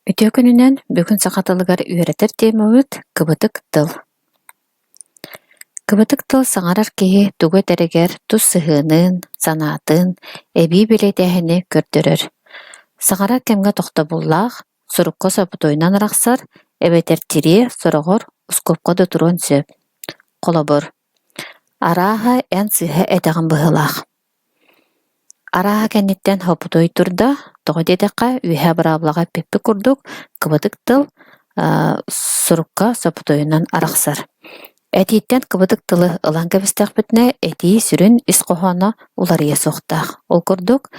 Үтүө күнүнэн бүгүн саха тылыгар үөрэтэр темабыт кыбытык тыл. Кыбытык тыл саҥарар киһи тугу этэригэр тус сыһыанын, санаатын, эбии бэлиэтээһини көрдөрөр. Саҥарар кэмҥэ тохтобуллаах, сурукка сопутуойунан арахсар эбэтэр тириэ, сороҕор ускуопка да туруон сөп. Холобур, арааһа эн сыыһа этэҕин быһыылаах Арааһа кэнниттэн хоппутуой турда, тоҕо диэтэххэ, үөһээ быраабылаҕа эппиппит курдук, кыбытык тыл сурукка соппутуойунан арахсар. Этииттэн кыбытык тылы ылан кэбистэхпитинэ, этии сүрүн ис хоһооно уларыйа суохтаах. Ол курдук,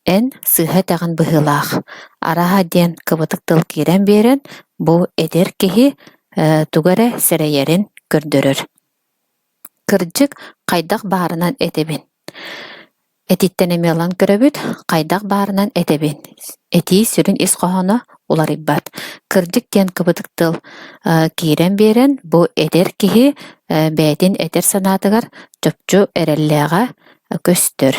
эн сыыһа этэҕин быһыылаах, арааһа диэн кыбытык тыл киирэн биэрэн, бу эдэр киһи тугу эрэ сэрэйэрин көрдөрөр. Кырдьык, хайдах баарынан этэбин. Этиттэн эмиэ ылан көрөбүт, хайдах баарынан этэбин. Этии сүрүн ис хоһооно уларыйбат. Кырдьык диэн кыбытык тыл киирэн биэрэн, бу эдэр киһи бэйэтин этэр санаатыгар чопчу эрэллээҕэ көстөр.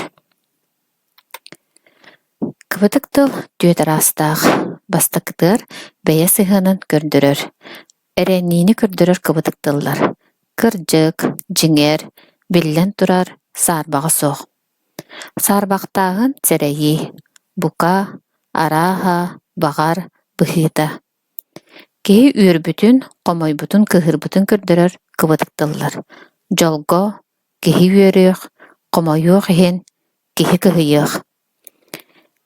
Кыбытык тыл түөрт араастаах. Бастакытыгар бэйэ сыһыанын көрдөрөр. Эрэниини көрдөрөр кыбытык тыллар: кырдьык, дьиҥэр, биллэн турар, саарбаҕа суох. Саарбахтааһын сэрэйии, бука, арааһа, баҕар, быһыыта. Киһи үөрбүтүн, хомойбутун, кыыһырбытын көрдөрөр кыбытык тыллар: дьолго, киһи үөрүөх, хомойуох иһин, киһи кыһыйыах.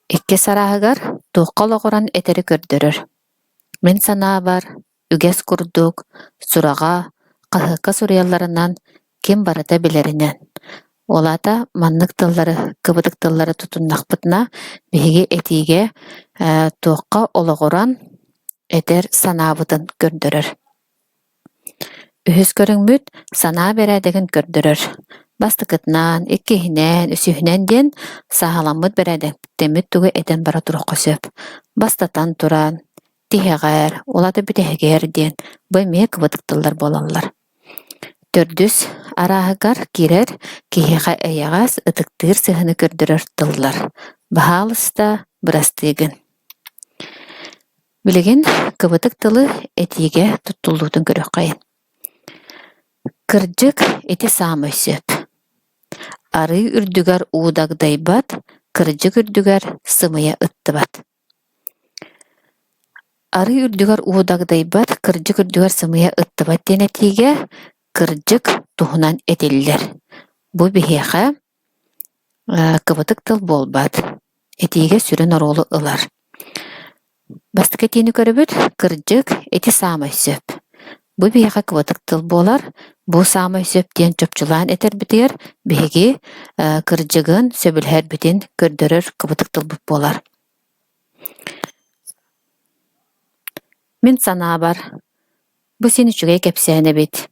Иккис арааһыгар туохха олоҕуран этэри көрдөрөр. Мин санаабар, үгэс курдук, сураҕа, хаһыакка суруйалларынан ким барыта билэринэн. Ол аата маннык тыллары, кыбытык тыллары тутуннахпытына, биһиги этиигэ туохха олоҕуран этэр санаабытын көрдөрөр. Үһүс көрүҥмүт санаа бэрээдэгин көрдөрөр. Бастакытынан, иккиһинэн, үсүһүнэн диэн сааһыламмыт бэрээдэктэммит тугу этэн бара туруохха сөп. Бастатан туран, тиһэҕэр, ол аата бүтэһигэр диэн бу эмиэ кыбытык тыллар буолаллар. Төрдүс арааһыгар киирэр киһиэхэ эйэҕэс, ытыктыыр сыһыаны көрдөрөр тыллар. Баһаалыста, бырастыы гын. Билигин кыбытык тылы этиигэ туттуллуутун көрүөххэйин. Кырдьык, ити саамай сөп. Арыы үрдүгэр уу дагдайбат, кырдьык үрдүгэр сымыйа ыттыбат. Арыы үрдүгэр уу дагдайбат, кырдьык үрдүгэр сымыйа ыттыбат диэн этиигэ кырдьык туһунан этиллэр. Бу биһиэхэ кыбытык тыл буолбат, этиигэ сүрүн оруолу ылар. Бастакы этиини көрөбүт, кырдьык, ити саамай сөп. Бу биһиэхэ кыбытык тыл буолар, бу саамай сөп диэн чопчулаан этэрбитигэр биһиги кырдьыгын, сөбүлэһэрбитин көрдөрөр кыбытык тылбыт буолар. Мин санаабар, Бу син үчүгэй кэпсээн эбит.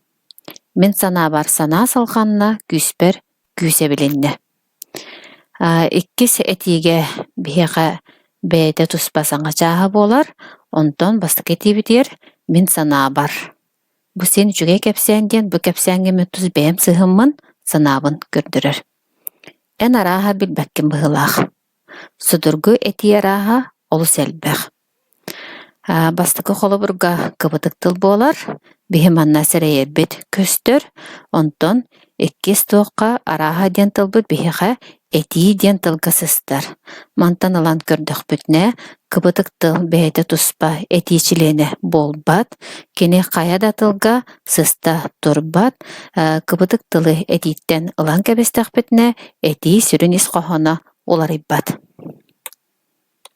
Мин санаабар санаа салҕанна, күүспэр күүс эбилиннэ. Иккис этиигэ биһиэхэ бэйэтэ туспа саҥа чааһа буолар, онтон бастакы этиибитигэр мин санаабар. Бу син үчүгэй кэпсээн диэн бу кэпсээҥҥэ мин тус бэйэм сыһыммын, санаабын көрдөрөр. Эн арааһа билбэккин быһыылаах. Судургу этии арааһа олус элбэх. Бастакы холобурга кыбытык тыл буолар, биһи манна сэрэйэрбит көстөр, онтон иккис туохха арааһа диэн тылбыт биһиэхэ этии диэн тылга сыстар. Мантан ылан көрдөхпүтүнэ, кыбытык тыл бэйэтэ туспа этии чилиэнэ буолбат, кини хайа да тылга сыста турбат, кыбытык тылы этииттэн ылан кэбистэхпитинэ, этии сүрүн ис хоһооно уларыйбат.